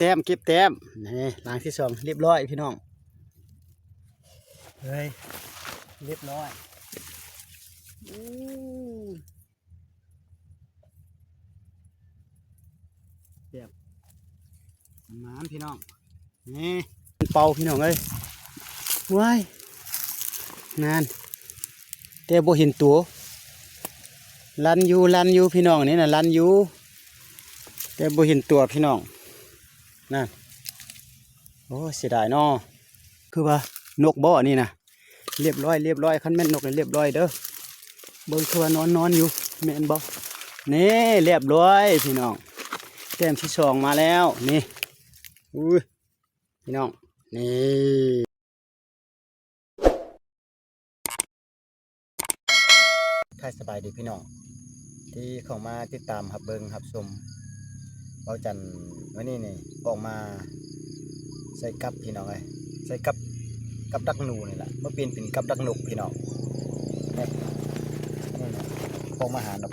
ແຕ້ມ ເກັບແຕ້ມ ນີ້ ຫຼັງທີສອງ ລຽບຮ້ອຍພີ່ນ້ອງເອີຍ ລຽບຮ້ອຍ. ໂອ້ ແບບ ໝານພີ່ນ້ອງ ນີ້ ເປົ່າພີ່ນ້ອງເອີຍ ວ້າຍ ນັ້ນ ແຕ່ບໍ່ເຫັນຕົວ ລັນຢູ່ ລັນຢູ່ພີ່ນ້ອງ ນີ້ນະ ລັນຢູ່ ແຕ່ບໍ່ເຫັນຕົວພີ່ນ້ອງ ນັ້ນ ໂອ້ ເສຍດາຍເນາະ ຄືວ່ານົກບໍ່ອັນນີ້ນະ? ລຽບຮ້ອຍ ລຽບຮ້ອຍ ຄັນແມ່ນນົກນີ້ລຽບຮ້ອຍເດີ້ ເບິ່ງຄືວ່ານອນ ນອນຢູ່ ແມ່ນບໍ່? ນີ້ ລຽບຮ້ອຍພີ່ນ້ອງ ແຕ້ມທີສອງມາແລ້ວ ນີ້ ອຸ້ຍ ພີ່ນ້ອງ ນີ້ ທັກທາຍສະບາຍດີພີ່ນ້ອງ ທີ່ເຂົ້າມາຕິດຕາມຮັບເບິ່ງຮັບຊົມ ເບົາຈັນ ມື້ນີ້ນີ້ອອກມາໃສ່ກັບພີ່ນ້ອງເອີຍ ໃສ່ກັບ ກັບດັກໜູນີ້ລະ ມາປ່ຽນເປັນກັບດັກນົກພີ່ນ້ອງ ນີ້ ນີ້ ອອກມາຫານົກ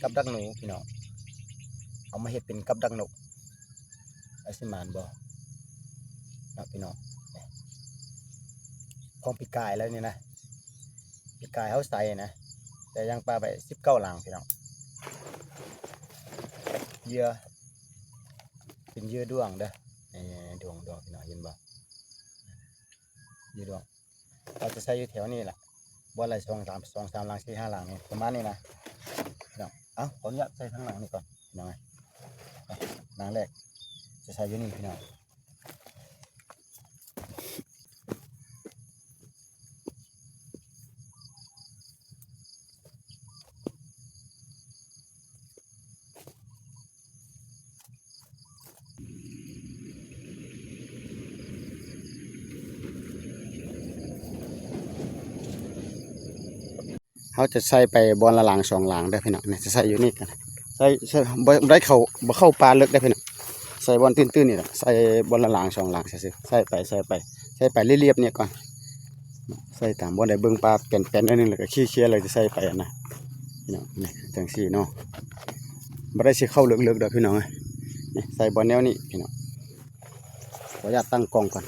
ກັບດັກໜູພີ່ນ້ອງ ເອົາມາເຮັດເປັນກັບດັກນົກ. ອາ ຊິໝານບໍ່ເນາະພີ່ນ້ອງ ຂອງປີກາຍແລ້ວນີ້ນະ ປີກາຍເຮົາໃສ່ນະ ແຕ່ຍັງປະໄວ້ສິບເກົ້າຫຼັງພີ່ນ້ອງ ເຫຍື່ອ ເປັນເຫຍື່ອດ້ວງເດີ້ ນີ້ ດ້ວງ ດ້ວງ ພີ່ນ້ອງເຫັນບໍ່ ເຫຍື່ອດ້ວງ. ເຮົາຈະໃສ່ຢູ່ແຖວນີ້ລະ ບ່ອນລະສອງສາມ ສອງສາມຫຼັງ ສີ່ຫ້າຫຼັງນີ້ ປະມານນີ້ນະພີ່ນ້ອງ ເອົ້າ ຂໍອະນຸຍາດໃສ່ທາງຫຼັງນີ້ກ່ອນພີ່ນ້ອງ ຫຼັງແລກຈະໃສ່ຢູ່ນີ້ພີ່ນ້ອງ. ເຮົາຈະໃສ່ໄປບ່ອນລະຫຼັງສອງຫຼັງເດີ້ພີ່ນ້ອງ ນີ້ ຈະໃສ່ຢູ່ນີ້ກັນ ໃສ່ ໃສ່ ບໍ່ ບໍ່ໄດ້ເຂົ້າ ບໍ່ເຂົ້າປ່າເລິກເດີ້ພີ່ນ້ອງ ໃສ່ບ່ອນຕື້ນໆນີ້ລະ ໃສ່ບ່ອນລະຫຼັງສອງຫຼັງຊື່ໆ ໃສ່ໄປ ໃສ່ໄປ ໃສ່ໄປລຽບໆນີ້ກ່ອນ ໃສ່ຕາມບ່ອນໃດເບິ່ງປ່າແປນໆໜ້ອຍໜຶ່ງ ແລ້ວກໍເຄຍໆ ແລ້ວຈະໃສ່ໄປຫັ້ນນະ ພີ່ນ້ອງ ນີ້ ຈັ່ງຊີ້ເນາະ ບໍ່ໄດ້ຊິເຂົ້າເລິກໆດອກພີ່ນ້ອງເອີຍ ນີ້ ໃສ່ບ່ອນແນວນີ້ພີ່ນ້ອງ ຂໍອະນຸຍາດຕັ້ງກ້ອງກ່ອນ.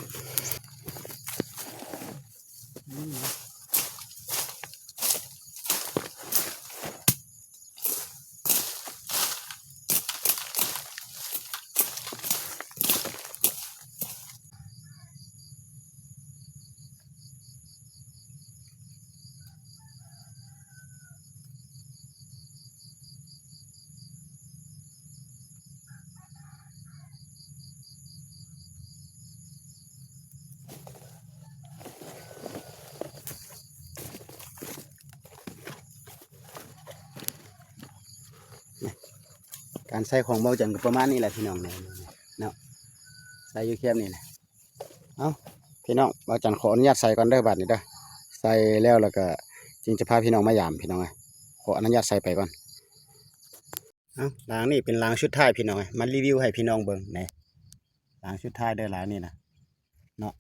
ການໃສ່ຂອງເບົາຈັນກໍປະມານນີ້ແຫຼະພີ່ນ້ອງເນາະ ໃສ່ຢູ່ແຄມນີ້ນະ. ເອົ້າ ພີ່ນ້ອງ ເບົາຈັນຂໍອະນຸຍາດໃສ່ກ່ອນເດີ້ ບາດນີ້ເດີ້ ໃສ່ແລ້ວ ແລ້ວກໍຈຶ່ງຈະພາພີ່ນ້ອງມາຢາມ ພີ່ນ້ອງເອີຍ ຂໍອະນຸຍາດໃສ່ໄປກ່ອນ. ເອົ້າ ຫຼັງນີ້ເປັນຫຼັງສຸດທ້າຍ ພີ່ນ້ອງເອີຍ ມາຣີວິວໃຫ້ພີ່ນ້ອງເບິ່ງ ນີ້ ຫຼັງສຸດທ້າຍເດີ້ ຫຼັງນີ້ນະເນາະ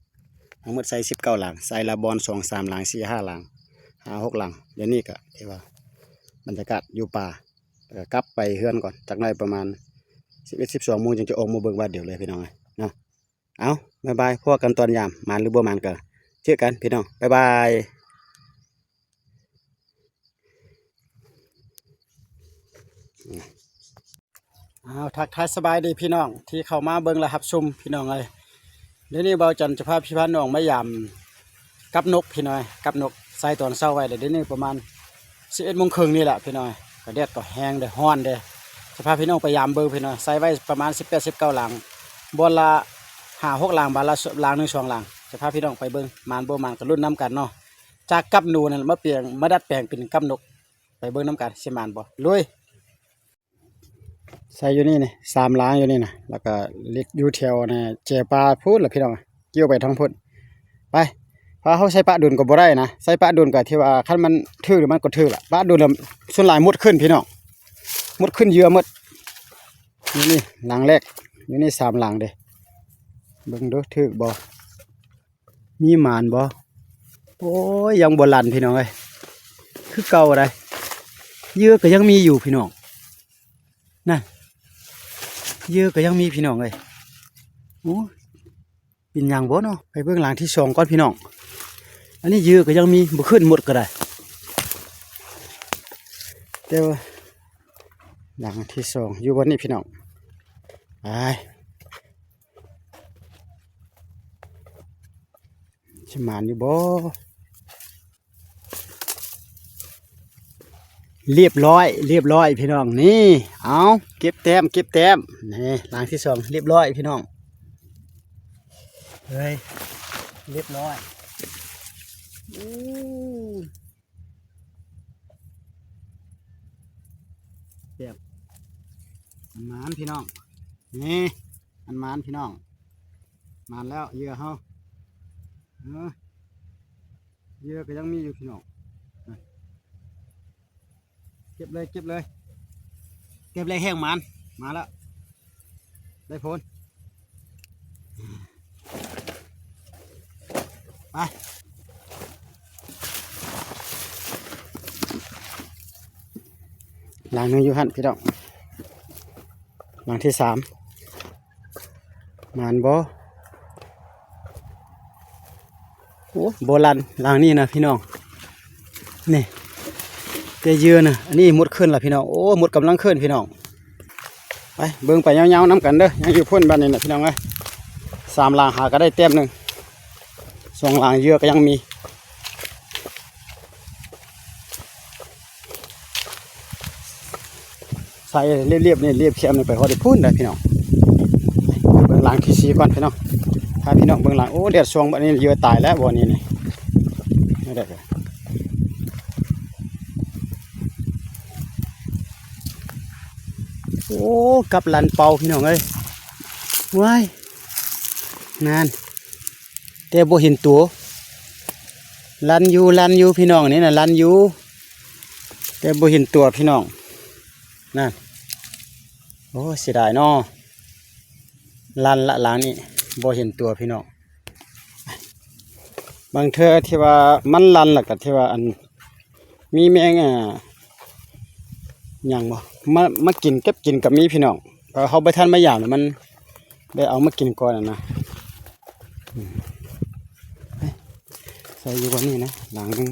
ທັງໝົດໃສ່ສິບເກົ້າຫຼັງ ໃສ່ລະບ່ອນສອງສາມຫຼັງ ສີ່ຫ້າຫຼັງ ຫ້າຫົກຫຼັງ ດຽວນີ້ກໍຖືວ່າບັນຍາກາດຢູ່ປ່າ ແລ້ວກໍກັບໄປເຮືອນກ່ອນ ຈັກໜ້ອຍປະມານສິບເອັດ ສິບສອງໂມງ ຈຶ່ງຈະອອກມາເບິ່ງບາດດຽວເລີຍ ພີ່ນ້ອງເອີຍເນາະ. ເອົ້າ ບາຍບາຍ ພົບກັນຕອນຢາມ ໝານຫຼືບໍ່ໝານກໍເຈີກັນ ພີ່ນ້ອງ ບາຍບາຍ. ອ້າວ ທັກທາຍສະບາຍດີພີ່ນ້ອງທີ່ເຂົ້າມາເບິ່ງ ແລະ ຮັບຊົມ ພີ່ນ້ອງເອີຍ. ດຽວນີ້ເບົາຈັນຈະພາພີ່ພານ້ອງມາຢາມກັບນົກ ພີ່ນ້ອງເອີຍ ກັບນົກ ໃສ່ຕອນເຊົ້າໄວ້ ແລ້ວດຽວນີ້ປະມານສິບເອັດໂມງເຄິ່ງນີ້ແຫຼະ ພີ່ນ້ອງເອີຍ ກໍແດດກໍແຮງເດ້ ຮ້ອນເດ້. ຈະພາພີ່ນ້ອງໄປຢາມເບິ່ງ ພີ່ນ້ອງ ໃສ່ໄວ້ປະມານສິບແປດ ສິບເກົ້າຫຼັງ ບ່ອນລະຫ້າຫົກຫຼັງ ບ່ອນລະຫຼັງໜຶ່ງສອງຫຼັງ ຈະພາພີ່ນ້ອງໄປເບິ່ງ ໝານບໍ່ໝານກໍລຸ້ນນຳກັນເນາະ. ຈາກກັບໜູນັ້ນມາປ່ຽນ ມາດັດແປງເປັນກັບນົກ ໄປເບິ່ງນຳກັນ ຊິໝານບໍ່ ລຸຍ. ໃສ່ຢູ່ນີ້ນີ້ ສາມຫຼັງຢູ່ນີ້ນະ ແລ້ວກໍເລັກຢູ່ແຖວນະ ແຈປາພຸ້ນລະ ພີ່ນ້ອງ ກ່ຽວໄປທາງພຸ້ນ ໄປ. ເພາະເຮົາໃສ່ປະດົນກໍບໍ່ໄດ້ນະ ໃສ່ປະດົນກໍທີ່ວ່າຄັນມັນຖືກມັນກໍຖືກລະ ປະດົນລະສ່ວນຫຼາຍໝົດຂຶ້ນ ພີ່ນ້ອງ ໝົດຂຶ້ນເຫຍື່ອໝົດ. ຢູ່ນີ້ຫຼັງແລກ ຢູ່ນີ້ສາມຫຼັງເດ້ ເບິ່ງດູຖືກບໍ່ ມີໝານບໍ່? ໂອ້ຍ ຍັງບໍ່ລັນ ພີ່ນ້ອງເອີຍ ຄືເກົ່າໃດ ເຫຍື່ອກໍຍັງມີຢູ່ ພີ່ນ້ອງ. ນັ້ນ ເຫຍື່ອກໍຍັງມີພີ່ນ້ອງເອີຍ. ໂອ້ ເປັນຫຍັງບໍ່ເນາະ? ໄປເບິ່ງຫຼັງທີສອງກ່ອນພີ່ນ້ອງ. ອັນນີ້ເຫຍື່ອກໍຍັງມີ ບໍ່ຂຶ້ນໝົດກໍໄດ້ ແຕ່ວ່າຫຼັງທີສອງຢູ່ບ່ອນນີ້ພີ່ນ້ອງ. ໄປ ຊິໝານຢູ່ບໍ່? ລຽບຮ້ອຍ ລຽບຮ້ອຍພີ່ນ້ອງ. ນີ້ ເອົາ ເກັບແຕ້ມ ເກັບແຕ້ມ. ນີ້ ຫຼັງທີສອງ ລຽບຮ້ອຍພີ່ນ້ອງເອີຍ ລຽບຮ້ອຍ. ໂອ້ ແບບ ມັນໝານພີ່ນ້ອງ. ນີ້ ມັນໝານພີ່ນ້ອງ ໝານແລ້ວເຫຍື່ອເຮົາ. ເອີ ເຫຍື່ອກໍຍັງມີຢູ່ພີ່ນ້ອງ. ເກັບເລີຍ ເກັບເລີຍ ເກັບເລີຍ ແຮງໝານ ມາແລ້ວ ໄດ້ໂພນ. ໄປ ຫຼັງໜຶ່ງຢູ່ຫັ້ນພີ່ນ້ອງ ຫຼັງທີສາມ ໝານບໍ່? ໂອ້ ບໍ່ລັ່ນຫຼັງນີ້ນະພີ່ນ້ອງ. ນີ້ ແຕ່ເຫຍື່ອນະ ອັນນີ້ມົດຂຶ້ນລະພີ່ນ້ອງ. ໂອ້ ມົດກຳລັງຂຶ້ນພີ່ນ້ອງ. ໄປເບິ່ງໄປຍາວໆນຳກັນເດີ. ຍັງຢູ່ພຸ້ນບາດນີ້ນະພີ່ນ້ອງເອີຍ. ສາມຫຼັງຫາກໍໄດ້ແຕ້ມໜຶ່ງ ສອງຫຼັງເຫຍື່ອກໍຍັງມີ. ໃສ່ລຽບໆນີ້ ລຽບແຄມນີ້ໄປຮອດພຸ້ນໄດ໋ພີ່ນ້ອງ. ເບິ່ງຫຼັງທີສີ່ກ່ອນພີ່ນ້ອງ. ພາພີ່ນ້ອງເບິ່ງຫຼັງ. ໂອ້ ແດດສ່ອງບາດນີ້ເຫຍື່ອຕາຍແລ້ວບ່ອນນີ້ນີ້. ໂອ້ ກັບລັ່ນເປົ່າພີ່ນ້ອງເອີຍ. ວ້າຍ ນັ້ນ ແຕ່ບໍ່ເຫັນຕົວ. ລັ່ນຢູ່ ລັ່ນຢູ່ພີ່ນ້ອງ. ນີ້ນະ ລັ່ນຢູ່ ແຕ່ບໍ່ເຫັນຕົວພີ່ນ້ອງ. ນັ້ນ ໂອ້ ເສຍດາຍເນາະ. ລັ່ນລະຫຼັງນີ້ ບໍ່ເຫັນຕົວພີ່ນ້ອງ. ບາງເທື່ອທີ່ວ່າມັນລັ່ນ ແລ້ວກໍທີ່ວ່າອັນ ມີແມງ ອ່າ ຫຍັງບໍ່ ມາ ມາກິນ ເກັບກິນກໍມີພີ່ນ້ອງ. ເອີ ເຮົາບໍ່ທັນມາຢາມ ມັນໄດ້ເອົາມາກິນກ່ອນນະ. ອືມ ໃສ່ຢູ່ບ່ອນນີ້ນະ ຫຼັງໜຶ່ງ.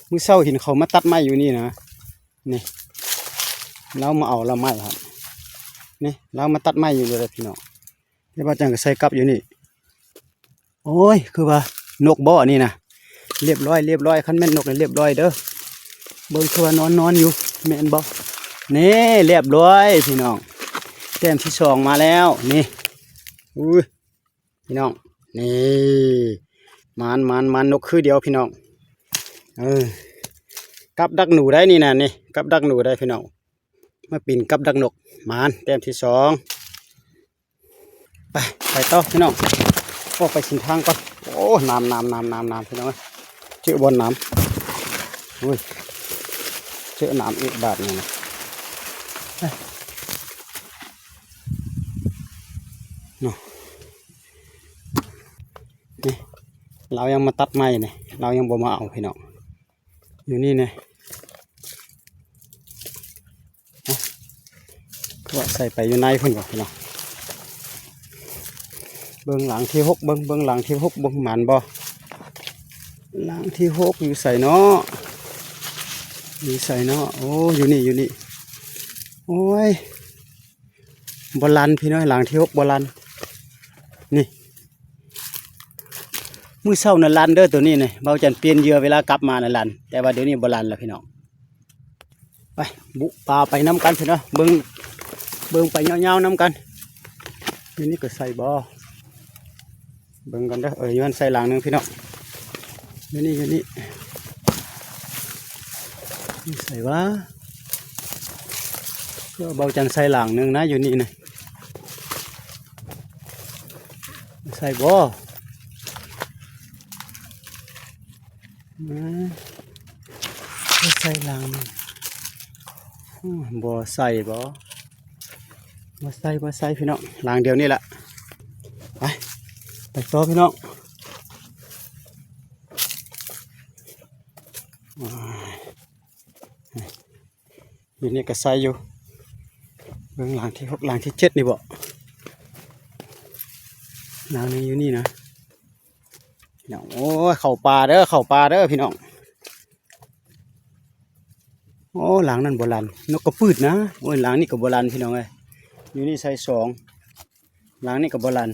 ມື້ເຊົ້າເຫັນເຂົາມາຕັດໄມ້ຢູ່ນີ້ນະ. ນີ້ ລາວມາເອົາລະໄມ້ຫັ້ນ. ນີ້ ລາວມາຕັດໄມ້ຢູ່ນີ້ແຫຼະພີ່ນ້ອງ. ແຕ່ວ່າຈັ່ງກໍໃສ່ກັບຢູ່ນີ້. ໂອ້ຍ ຄືວ່ານົກບໍ່ອັນນີ້ນະ. ລຽບຮ້ອຍ ລຽບຮ້ອຍ. ຄັນແມ່ນນົກນີ້ລຽບຮ້ອຍເດີ. ເບິ່ງຄືວ່ານອນ ນອນຢູ່ ແມ່ນບໍ່? ນີ້ ລຽບຮ້ອຍພີ່ນ້ອງ. ແຕ້ມທີສອງມາແລ້ວ ນີ້. ອຸ້ຍ ພີ່ນ້ອງ ນີ້ ໝານ ໝານ ໝານ ນົກຄືດຽວພີ່ນ້ອງ. ເອີ ກັບດັກໜູໄດ໋ນີ້ນະ. ນີ້ ກັບດັກໜູໄດ໋ພີ່ນ້ອງ. ມາປີນກັບດັກນົກ. ໝານ ແຕ້ມທີສອງ. ໄປ ໄປຕໍ່ພີ່ນ້ອງ. ອອກໄປເສັ້ນທາງກ່ອນ. ໂອ້ ໜາມ ໜາມ ໜາມ ໜາມ ໜາມ ພີ່ນ້ອງເອີຍ. ເຈີບ່ອນໜາມ. ໂອ້ຍ ເຈີໜາມອີກບາດນີ້ນະ. ເນາະ ນີ້ ລາວຍັງມາຕັດໄມ້ນີ້ ລາວຍັງບໍ່ມາເອົາພີ່ນ້ອງ. ຢູ່ນີ້ແນ່ ເອົາ ວ່າໃສ່ໄປຢູ່ໃນພຸ້ນບໍ່ພີ່ນ້ອງ. ເບິ່ງຫຼັງທີຫົກ ເບິ່ງ ເບິ່ງຫຼັງທີຫົກ ເບິ່ງໝານບໍ່. ຫຼັງທີຫົກຢູ່ໃສເນາະ ຢູ່ໃສເນາະ. ໂອ້ ຢູ່ນີ້ ຢູ່ນີ້. ໂອ້ຍ ບໍ່ລັ່ນພີ່ນ້ອງ ຫຼັງທີຫົກບໍ່ລັ່ນ. ນີ້ ມື້ເຊົ້ານະລັ່ນເດີໂຕນີ້ນະ. ເບົາຈັນປ່ຽນເຫຍື່ອເວລາກັບມານະລັ່ນ ແຕ່ວ່າດຽວນີ້ບໍ່ລັ່ນລະພີ່ນ້ອງ. ໄປ ບຸປ່າໄປນຳກັນພີ່ນ້ອງ. ເບິ່ງ ເບິ່ງໄປຍາວໆນຳກັນ. ຢູ່ນີ້ກໍໃສ່ບໍ່ ເບິ່ງກັນເດີ. ເອີ ຢູ່ຫັ້ນໃສ່ຫຼັງໜຶ່ງພີ່ນ້ອງ. ຢູ່ນີ້ ຢູ່ນີ້ ຢູ່ໃສວະ? ເອີ ເບົາຈັນໃສ່ຫຼັງໜຶ່ງນະ ຢູ່ນີ້ນະ. ໃສ່ບໍ່? ໃສ່ຫຼັງ ບໍ່ໃສ່ບໍ່? ບໍ່ໃສ່ ບໍ່ໃສ່ພີ່ນ້ອງ. ຫຼັງດຽວນີ້ລະ. ໄປ ໄປຕໍ່ພີ່ນ້ອງ. ຢູ່ນີ້ກໍໃສ່ຢູ່. ເບິ່ງຫຼັງທີຫົກ ຫຼັງທີເຈັດນີ້ບໍ? ຫຼັງໜຶ່ງຢູ່ນີ້ນະ. ພີ່ນ້ອງ ໂອ້ຍ ເຂົ້າປ່າເດີ ເຂົ້າປ່າເດີພີ່ນ້ອງ. ໂອ້ ຫຼັງນັ້ນບໍ່ລັ່ນ ນົກກະປຶດນະ. ໂອ້ຍ ຫຼັງນີ້ກໍບໍ່ລັ່ນພີ່ນ້ອງເອີຍ. ຢູ່ນີ້ໃສ່ສອງ ຫຼັງນີ້ກໍບໍ່ລັ່ນ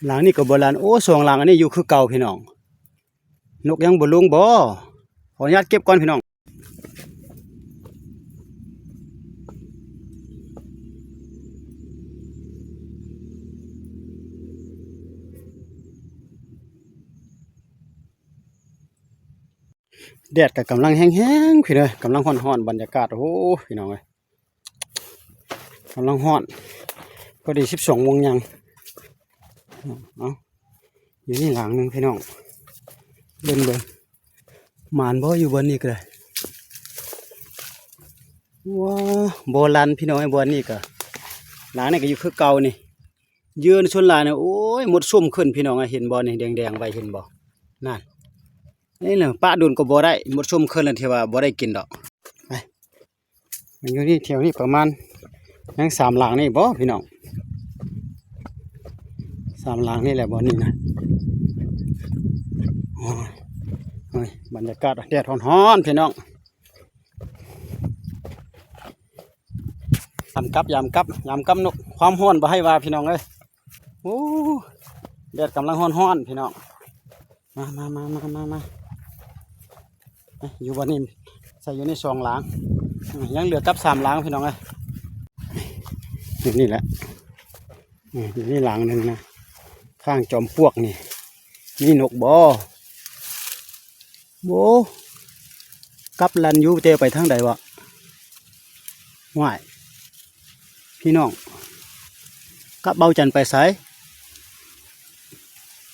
ຫຼັງນີ້ກໍບໍ່ລັ່ນ. ໂອ້ ສອງຫຼັງອັນນີ້ຢູ່ຄືເກົ່າພີ່ນ້ອງ. ນົກຍັງບໍ່ລົງບໍ? ຂໍອະນຸຍາດເກັບກ່ອນພີ່ນ້ອງ. ແດດກໍກຳລັງແຮງໆ ພີ່ນ້ອງເອີຍ ກຳລັງຮ້ອນໆ ບັນຍາກາດ ໂອ້ ພີ່ນ້ອງເອີຍ ກຳລັງຮ້ອນ ພໍດີສິບສອງໂມງຍັງ. ເອົາ ຢູ່ນີ້ຫຼັງໜຶ່ງພີ່ນ້ອງ ເບິ່ງເບິ່ງ ໝານບໍ່ ຢູ່ບ່ອນນີ້ກໍໄດ້. ວ້າ ບໍ່ລັ່ນພີ່ນ້ອງເອີຍ ບ່ອນນີ້ກໍ ຫຼັງນີ້ກໍຢູ່ຄືເກົ່ານີ້. ເຫຍື່ອສ່ວນຫຼາຍນະ ໂອ້ຍ ມົດຊຸມຂຶ້ນພີ່ນ້ອງເອີຍ ເຫັນບໍ່ນີ້ ແດງໆໄວ້ ເຫັນບໍ່ ນັ້ນ. ນີ້ນະ ປະດົນກໍບໍ່ໄດ້ ມົດຊຸມຂຶ້ນແລ້ວ ທີ່ວ່າບໍ່ໄດ້ກິນດອກ. ໄປ ມັນຢູ່ນີ້ ແຖວນີ້ປະມານ ຍັງສາມຫຼັງນີ້ບໍພີ່ນ້ອງ? ສາມຫຼັງນີ້ແຫຼະ ບ່ອນນີ້ນະ. ໂອ້ຍ ໂອ້ຍ ບັນຍາກາດແດດຮ້ອນໆ ພີ່ນ້ອງ. ຍາມກັບ ຍາມກັບ ຍາມກັບນົກ ຄວາມຮ້ອນບໍ່ໃຫ້ວ່າ ພີ່ນ້ອງເອີຍ. ໂອ້ ແດດກຳລັງຮ້ອນໆ ພີ່ນ້ອງ. ມາ ມາ ມາ ມາ ມາ ມາ ເອີຍ ຢູ່ບ່ອນນີ້ ໃສ່ຢູ່ໃນສອງຫຼັງ ຍັງເຫຼືອກັບສາມຫຼັງ ພີ່ນ້ອງເອີຍ. ຢູ່ນີ້ແຫຼະ ເອີຍ ຢູ່ນີ້ຫຼັງໜຶ່ງນະ ຂ້າງຈອມປວກນີ້ ມີນົກບໍ່? ໂອ້ ກັບລັ່ນຢູ່ ແຕ່ໄປທາງໃດວະ? ຫ້ວຍ ພີ່ນ້ອງ ກັບເບົາຈັນໄປໃສ?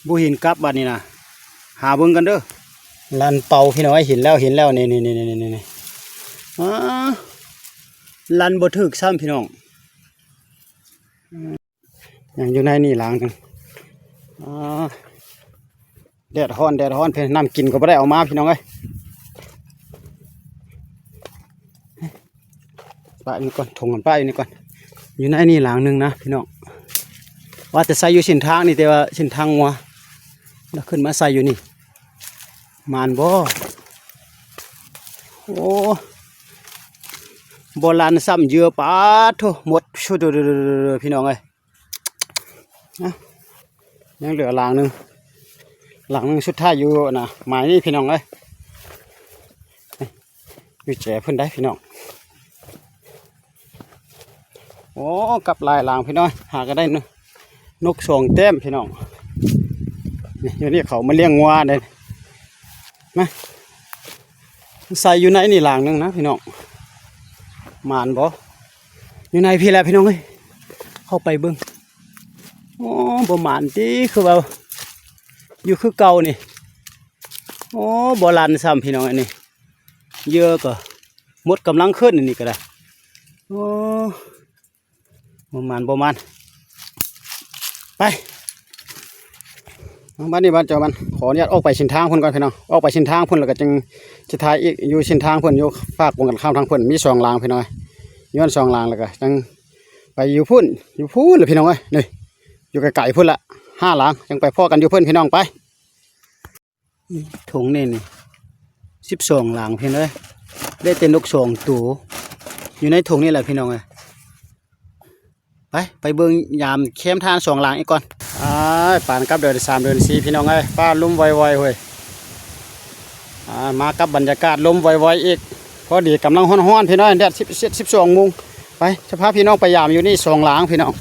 ບໍ່ເຫັນກັບບັດນີ້ນະ ຫາເບິ່ງກັນເດີ. ລັ່ນເປົ່າພີ່ນ້ອງເອີຍ ເຫັນແລ້ວ ເຫັນແລ້ວ ນີ້ໆໆໆ ອາ ລັ່ນບໍ່ຖືກຊ້ຳ ພີ່ນ້ອງ. ຍັງຢູ່ໃນນີ້ຫຼັງໜຶ່ງ. ອາ ແດດຮ້ອນ ແດດຮ້ອນ ເພິ່ນ ນ້ຳກິນກໍບໍ່ໄດ້ເອົາມາ ພີ່ນ້ອງເອີຍ. ປະນີ້ກ່ອນ ຖົງມັນປະຢູ່ນີ້ກ່ອນ. ຢູ່ໃນນີ້ຫຼັງໜຶ່ງນະ ພີ່ນ້ອງ. ວ່າແຕ່ໃສ່ຢູ່ເສັ້ນທາງນີ້ ແຕ່ວ່າເສັ້ນທາງງົວ ແລ້ວຂຶ້ນມາໃສ່ຢູ່ນີ້. ໝານບໍ່? ໂອ້ ບໍ່ລັ່ນຊ້ຳເຫຍື່ອ ປາດໂທ້ ໝົດ ພີ່ນ້ອງເອີຍ. ນະ ຍັງເຫຼືອຫຼັງໜຶ່ງ ຫຼັງໜຶ່ງສຸດທ້າຍຢູ່ນະ ໝາຍນີ້ ພີ່ນ້ອງເອີຍ. ຢູ່ແຈເພິ່ນໄດ໋ ພີ່ນ້ອງ. ໂອ້ ກັບຫຼາຍຫຼັງ ພີ່ນ້ອງ ຫາກໍໄດ້ນົກສອງແຕ້ມ ພີ່ນ້ອງ. ນີ້ ຢູ່ນີ້ເຂົາມາລ້ຽງງົວເດ້. ມາ ໃສ່ຢູ່ໃນນີ້ຫຼັງໜຶ່ງນະ ພີ່ນ້ອງ. ໝານບໍ່? ຢູ່ໃນພີ້ແຫຼະ ພີ່ນ້ອງເອີຍ ເຂົ້າໄປເບິ່ງ. ໂອ້ ບໍ່ໝານຕິ ຄືວ່າຢູ່ຄືເກົ່ານີ້. ໂອ້ ບໍ່ລັ່ນຊ້ຳ ພີ່ນ້ອງ ອັນນີ້ ເຫຍື່ອກໍໝົດກຳລັງຂຶ້ນ ອັນນີ້ກໍໄດ້. ໂອ້ ບໍ່ໝານ ບໍ່ໝານ. ໄປ ບັດນີ້ ບັດເຈົ້າມັນ ຂໍອະນຸຍາດອອກໄປເສັ້ນທາງພຸ້ນກ່ອນ ພີ່ນ້ອງ. ອອກໄປເສັ້ນທາງພຸ້ນ ແລ້ວກໍຈຶ່ງຊິຖ່າຍອີກ. ຢູ່ເສັ້ນທາງພຸ້ນ ຢູ່ຟາກກົງກັນຂ້າມທາງພຸ້ນ ມີສອງຫຼັງ ພີ່ນ້ອງ. ຍ້ອນສອງຫຼັງ ແລ້ວກໍຈັ່ງໄປຢູ່ພຸ້ນ ຢູ່ພຸ້ນລະ ພີ່ນ້ອງເອີຍ. ນີ້ ຢູ່ໄກໆພຸ້ນລະ ຫ້າຫຼັງ ຈັ່ງໄປພໍ້ກັນຢູ່ພຸ້ນ ພີ່ນ້ອງ. ໄປ ຖົງນີ້ນີ້ ສິບສອງຫຼັງ ພີ່ນ້ອງເອີຍ. ໄດ້ແຕ່ນົກສອງໂຕ ຢູ່ໃນຖົງນີ້ແຫຼະ ພີ່ນ້ອງເອີຍ. ໄປ ໄປເບິ່ງຍາມແຄມທາງສອງຫຼັງອີກກ່ອນ. ອ້າຍ ປານກັບເດືອນສາມເດືອນສີ່ ພີ່ນ້ອງເອີຍ. ຟ້າລົມວອຍໆ ເຮີ້ຍ. ອ່າ ມາກັບບັນຍາກາດລົມວອຍໆອີກ. ພໍດີກຳລັງຮ້ອນໆ ພີ່ນ້ອງ ແດດສິບເອັດ ສິບສອງໂມງ. ໄປ ຈະພາພີ່ນ້ອງໄປຢາມຢູ່ນີ້ສອງຫຼັງ ພີ່ນ້ອງ.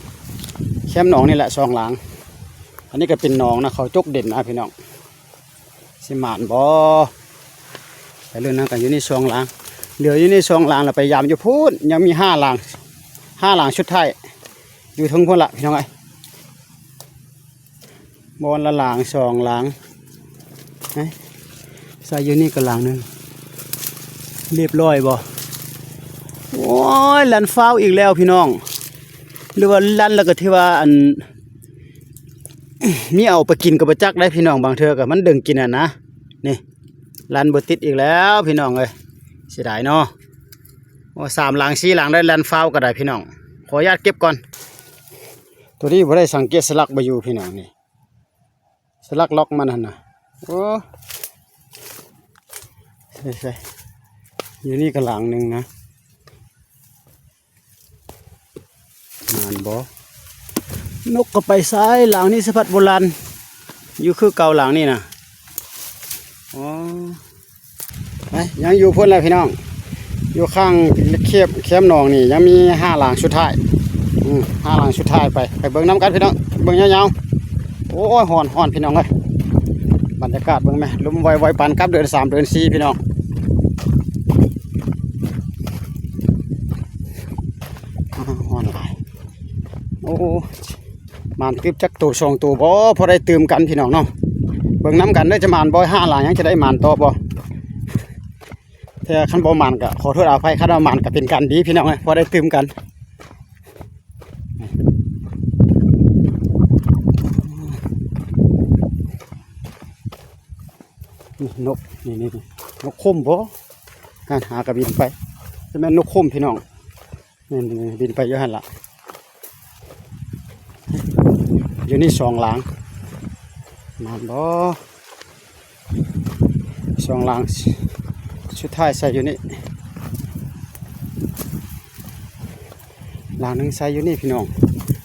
ແຄມໜອງນີ້ແຫຼະສອງຫຼັງ. ອັນນີ້ກໍເປັນໜອງນະ ເຂົາຈົກເດັ່ນນະ ພີ່ນ້ອງ. ຊິໝານບໍ່? ໄປເລີຍນະ ກໍຢູ່ນີ້ສອງຫຼັງ. ເຫຼືອຢູ່ນີ້ສອງຫຼັງ ແລ້ວໄປຢາມຢູ່ພຸ້ນ ຍັງມີຫ້າຫຼັງ ຫ້າຫຼັງສຸດທ້າຍ ຢູ່ເທິງພຸ້ນລະ ພີ່ນ້ອງເອີຍ. ບ່ອນລະຫຼັງສອງຫຼັງ. ໃສ່ຢູ່ນີ້ກໍຫຼັງໜຶ່ງ. ຮຽບຮ້ອຍບໍ່? ໂອ້ຍ ລັ່ນຟ້າວອີກແລ້ວ ພີ່ນ້ອງ. ຫຼືວ່າລັ່ນແລ້ວກໍຖືວ່າ ອັນ ມີເອົາໄປກິນກໍບໍ່ຈັກໄດ໋ ພີ່ນ້ອງ. ບາງເທື່ອກໍມັນດຶງກິນຫັ້ນນະ. ນີ້ ລັ່ນບໍ່ຕິດອີກແລ້ວ ພີ່ນ້ອງເອີຍ. ເສຍດາຍເນາະ. ອ້ ສາມຫຼັງ ສີ່ຫຼັງໄດ້ ແລ່ນຟ້າວກໍໄດ້ພີ່ນ້ອງ. ຂໍອະນຸຍາດເກັບກ່ອນ. ໂຕນີ້ບໍ່ໄດ້ສັງເກດສະຫຼັກບໍ່ຢູ່ພີ່ນ້ອງນີ້. ສະຫຼັກລັອກມັນຫັ້ນນະ. ໂອ້ ໃສ່ໆ ຢູ່ນີ້ກໍຫຼັງໜຶ່ງນະ. ໝານບໍ່? ນົກກໍໄປໃສ? ຫຼັງນີ້ສະພັດບໍ່ລັ່ນ ຢູ່ຄືເກົ່າຫຼັງນີ້ນະ. ອໍ ໄປ ຍັງຢູ່ພຸ້ນແຫຼະພີ່ນ້ອງ. ຢູ່ຂ້າງເຂມ ເຂມໜອງນີ້ຍັງມີຫ້າຫຼັງສຸດທ້າຍ. ອື ຫ້າຫຼັງສຸດທ້າຍ ໄປ ໄປເບິ່ງນຳກັນພີ່ນ້ອງ ເບິ່ງຍາວໆ. ໂອ້ຍ ຮ້ອນ ຮ້ອນພີ່ນ້ອງເອີຍ. ບັນຍາກາດເບິ່ງແມະ ລົມວອຍໆ ປານກັບເດືອນສາມເດືອນສີ່ພີ່ນ້ອງ. ອາ ຮ້ອນຫຼາຍ. ໂອ້ ໝານຕື່ມຈັກໂຕສອງໂຕບໍ່ ພໍໄດ້ຕື່ມກັນພີ່ນ້ອງເນາະ. ເບິ່ງນຳກັນເດີ ຈະໝານບໍ່ ຫ້າຫຼັງ ຍັງຈະໄດ້ໝານຕໍ່ບໍ່. ແຕ່ຄັນບໍ່ໝານກໍຂໍໂທດອະໄພ ຄັນວ່າໝານກໍເປັນການດີພີ່ນ້ອງເອີຍ ພໍໄດ້ຕື່ມກັນ. ນີ້ນົກ ນີ້ໆ ນົກຂົມບໍ່? ຫັ້ນ ຫາກະບິນໄປ ຈະແມ່ນນົກຂົມພີ່ນ້ອງ. ນີ້ໆ ບິນໄປຢູ່ຫັ້ນລະ. ຢູ່ນີ້ສອງຫຼັງ ໝານບໍ່? ສອງຫຼັງ ສຸດທ້າຍໃສ່ຢູ່ນີ້. ຫຼັງໜຶ່ງໃສ່ຢູ່ນີ້ພີ່ນ້ອງ.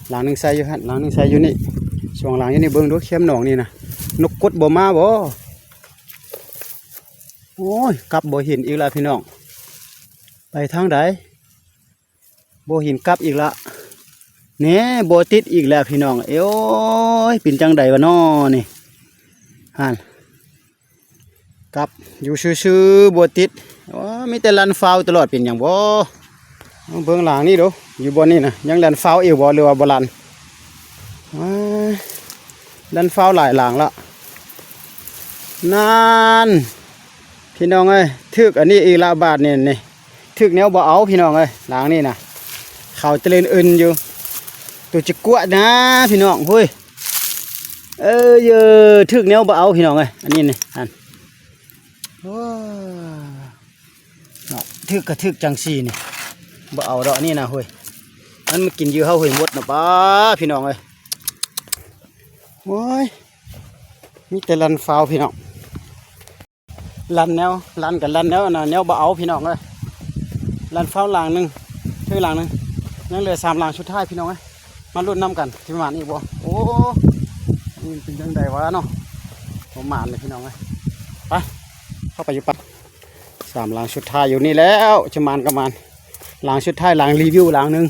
ຫຼັງໜຶ່ງໃສ່ຢູ່ຫັ້ນ ຫຼັງໜຶ່ງໃສ່ຢູ່ນີ້. ສອງຫຼັງຢູ່ນີ້. ເບິ່ງດູ ເຂມໜອງນີ້ນະ ນົກກົດບໍ່ມາບໍ່? ໂອ້ຍ ກັບບໍ່ເຫັນອີກລະພີ່ນ້ອງ. ໄປທາງໃດ? ບໍ່ເຫັນກັບອີກລະ. ແນ່ ບໍ່ຕິດອີກແລ້ວພີ່ນ້ອງ. ເອີຍ ເປັນຈັ່ງໃດວະນໍນີ້? ຫັ້ນ ກັບຢູ່ຊື່ໆ ບໍ່ຕິດ. ໂອ້ ມີແຕ່ລັ່ນຟ້າວຕະຫຼອດ ເປັນຫຍັງບໍ່? ເບິ່ງຫຼັງນີ້ດູ ຢູ່ບ່ອນນີ້ນະ ຍັງລັ່ນຟ້າວອີກບໍ່ ຫຼືວ່າບໍ່ລັ່ນ? ອ້າ ລັ່ນຟ້າວຫຼາຍຫຼັງລະ. ນັ້ນ ພີ່ນ້ອງເອີຍ ຖືກອັນນີ້ອີກລະບາດນີ້. ນີ້ ຖືກແນວບໍ່ເອົາພີ່ນ້ອງເອີຍ. ຫຼັງນີ້ນະ ເຂົາຈະເຫຼັ້ນອື່ນຢູ່ ໂຕຈິກວະນະພີ່ນ້ອງ. ໂອ້ຍ ເອີ ເອີ ຖືກແນວບໍ່ເອົາພີ່ນ້ອງເອີຍ. ອັນນີ້ນີ້ ຫັ້ນ ໂອ້ ເນາະ ຖືກກໍຖືກຈັ່ງຊີ້ນີ້ ບໍ່ເອົາດອກອັນນີ້ນະ. ໂອ້ຍ ມັນມາກິນເຫຍື່ອເຮົາ ໂອ້ຍ ໝົດນະປ້າ ພີ່ນ້ອງເອີຍ. ໂອ້ຍ ມີແຕ່ລັ່ນຟ້າວພີ່ນ້ອງ. ລັ່ນແນວ ລັ່ນກໍລັ່ນແນວນະ ແນວບໍ່ເອົາພີ່ນ້ອງເອີຍ. ລັ່ນຟ້າວຫຼັງໜຶ່ງ ຖືກຫຼັງໜຶ່ງ ຍັງເຫຼືອສາມຫຼັງສຸດທ້າຍພີ່ນ້ອງເອີຍ. ມາລຸ້ນນຳກັນ ຊິໝານອີກບໍ່? ໂອ້ ນີ້ເປັນຈັ່ງໃດວະເນາະ ບໍ່ໝານເລີຍພີ່ນ້ອງເອີຍ. ໄປ ເຂົ້າໄປຢູ່ປ່າ. ສາມຫຼັງສຸດທ້າຍຢູ່ນີ້ແລ້ວ ຈະໝານກໍໝານ. ຫຼັງສຸດທ້າຍ ຫຼັງຣີວິວຫຼັງໜຶ່ງ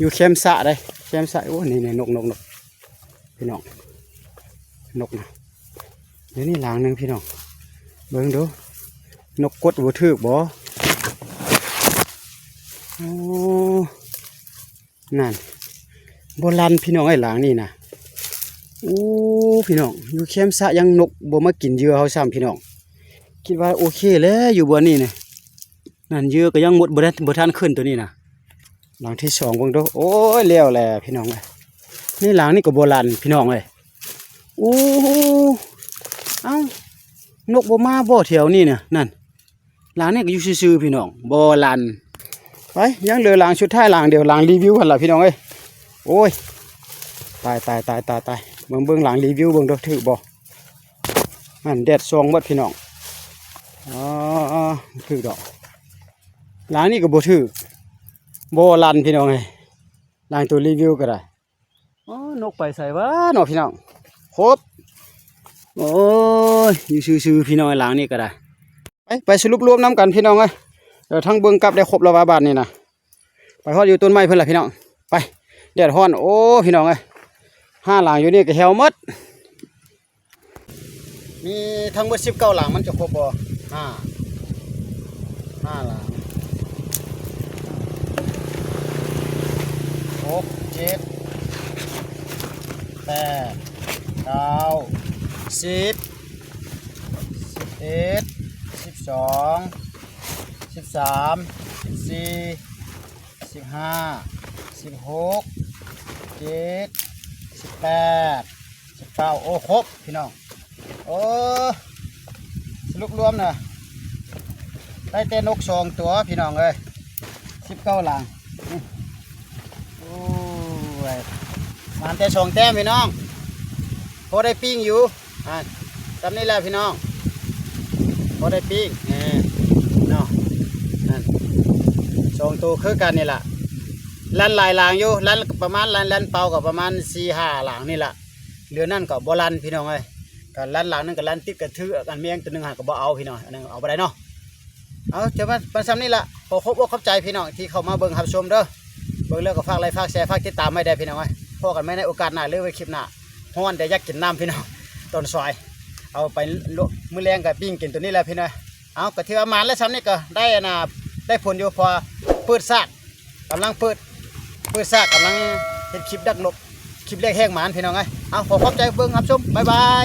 ຢູ່ແຄມສະເດ້ ແຄມສະ. ໂອ້ ນີ້ໆ ນົກໆໆ ພີ່ນ້ອງ ນົກນະ. ດຽວນີ້ຫຼັງໜຶ່ງພີ່ນ້ອງ ເບິ່ງດູ ນົກກົດບໍ່ຖືກບໍ່? ໂອ້ ນັ້ນ ບໍ່ລັ່ນພີ່ນ້ອງເອີຍ ຫຼັງນີ້ນະ. ໂອ້ ພີ່ນ້ອງ ຢູ່ແຄມສະຍັງນົກບໍ່ມາກິນເຫຍື່ອເຮົາຊ້ຳພີ່ນ້ອງ. ຄິດວ່າໂອເຄແລ້ວຢູ່ບ່ອນນີ້ນະ. ນັ້ນ ເຫຍື່ອກໍຍັງໝົດ ບໍ່ໄດ້ ບໍ່ທັນຂຶ້ນໂຕນີ້ນະ. ຫຼັງທີສອງເບິ່ງດູ. ໂອ້ຍ ແລ້ວແຫຼະພີ່ນ້ອງເອີຍ. ໃນຫຼັງນີ້ກໍບໍ່ລັ່ນພີ່ນ້ອງເອີຍ. ໂອ້ ເອົ້າ ນົກບໍ່ມາບໍ່ແຖວນີ້ນະ? ນັ້ນ ຫຼັງນີ້ກໍຢູ່ຊື່ໆ ພີ່ນ້ອງ ບໍ່ລັ່ນ. ໄປ ຍັງເຫຼືອຫຼັງສຸດທ້າຍຫຼັງດຽວ ຫຼັງຣີວິວຫັ້ນລະພີ່ນ້ອງເອີຍ. ໂອ້ຍ ຕາຍໆໆໆ ເບິ່ງ ເບິ່ງຫຼັງຣີວິວເບິ່ງດູ ຖືກບໍ່? ຫັ້ນ ແດດສ່ອງໝົດພີ່ນ້ອງ. ອໍ ຖືກດອກ. ຫຼັງນີ້ກໍບໍ່ຖືກ ບໍ່ລັ່ນພີ່ນ້ອງເອີຍ. ຫຼັງໂຕຣີວິວກໍໄດ້. ອໍ ນົກໄປໃສວະເນາະພີ່ນ້ອງ. ຄົບ ໂອ້ຍ ຢູ່ຊື່ໆ ພີ່ນ້ອງ ຫຼັງນີ້ກໍໄດ້. ໄປ ໄປສະຫຼຸບລວມນຳກັນພີ່ນ້ອງເອີຍ. ເອີ ທັງເບິ່ງກັບໄດ້ຄົບແລ້ວວ່າບາດນີ້ນະ. ໄປຮອດຢູ່ຕົ້ນໄມ້ເພິ່ນລະພີ່ນ້ອງ. ໄປ ແດດຮ້ອນ. ໂອ້ ພີ່ນ້ອງເອີຍ ຫ້າຫຼັງຢູ່ນີ້ກໍແຫ້ວໝົດ. ມີທັງໝົດສິບເກົ້າຫຼັງ ມັນຈະຄົບບໍ່? ຫ້າ ຫ້າຫຼັງ ຫົກ ເຈັດ ແປດ ເກົ້າ ສິບ ສິບເອັດ ສິບສອງ ສິບສາມ ສິບສີ່ ສິບຫ້າ ສິບຫົກ ເຈັດ ສິບແປດ ສິບເກົ້າ. ໂອ້ ຄົບພີ່ນ້ອງ. ໂອ້ ສະຫຼຸບລວມນະ ໄດ້ແຕ່ນົກສອງຕົວພີ່ນ້ອງເອີຍ ສິບເກົ້າຫຼັງ. ໂອ້ຍ ມາແຕ່ສອງແຕ້ມພີ່ນ້ອງ ພໍໄດ້ປີ້ງຢູ່. ອ່າ ຊ່ຳນີ້ແຫຼະພີ່ນ້ອງ ພໍໄດ້ປີ້ງ ເອີ ເນາະ ນັ້ນ ສອງໂຕຄືກັນນີ້ລະ. ລັນຫຼາຍຫຼັງຢູ່ ລັນປະມານ ລັນ ລັນເປົ່າກໍປະມານສີ່ຫ້າຫຼັງນີ້ລະ ເຫຼືອນັ້ນກໍບໍ່ລັນພີ່ນ້ອງເອີຍ. ກໍລັນຫຼັງໜຶ່ງກໍລັນຕິດກະຖື ອັນແມງໂຕໜຶ່ງຫັ້ນກໍບໍ່ເອົາພີ່ນ້ອງ ອັນນັ້ນເອົາບໍ່ໄດ້ເນາະ. ເອົາ ຈະມາ ມາຊ່ຳນີ້ລະ ຂໍຂອບອົກຂອບໃຈພີ່ນ້ອງທີ່ເຂົ້າມາເບິ່ງຮັບຊົມເດີ. ເບິ່ງແລ້ວກໍຝາກໄລ ຝາກແຊ ຝາກຕິດຕາມໄວ້ແດ່ພີ່ນ້ອງເອີຍ. ພໍ້ກັນໃໝ່ໃນໂອກາດໜ້າ ຫຼືວ່າຄລິບໜ້າ. ຮ້ອນແດ່ ຢາກກິນນ້ຳພີ່ນ້ອງ ຕອນສວຍ ເອົາໄປລວກ ມື້ແລງກໍປີ້ງກິນໂຕນີ້ແຫຼະພີ່ນ້ອງ. ເອົາ ກໍຖືວ່າໝານແລ້ວ ຊ່ຳນີ້ກໍໄດ້ ອັນນ່າ ໄດ້ຜົນຢູ່ ເພາະວ່າເປີດຊາກ ກຳລັງເປີດ ເປີດຊາກ ກຳລັງເຮັດຄລິບດັກນົກ ຄລິບແລກແຮງໝານພີ່ນ້ອງເອີຍ. ເອົາ ຂໍຂອບໃຈເບິ່ງຮັບຊົມ ບາຍບາຍ.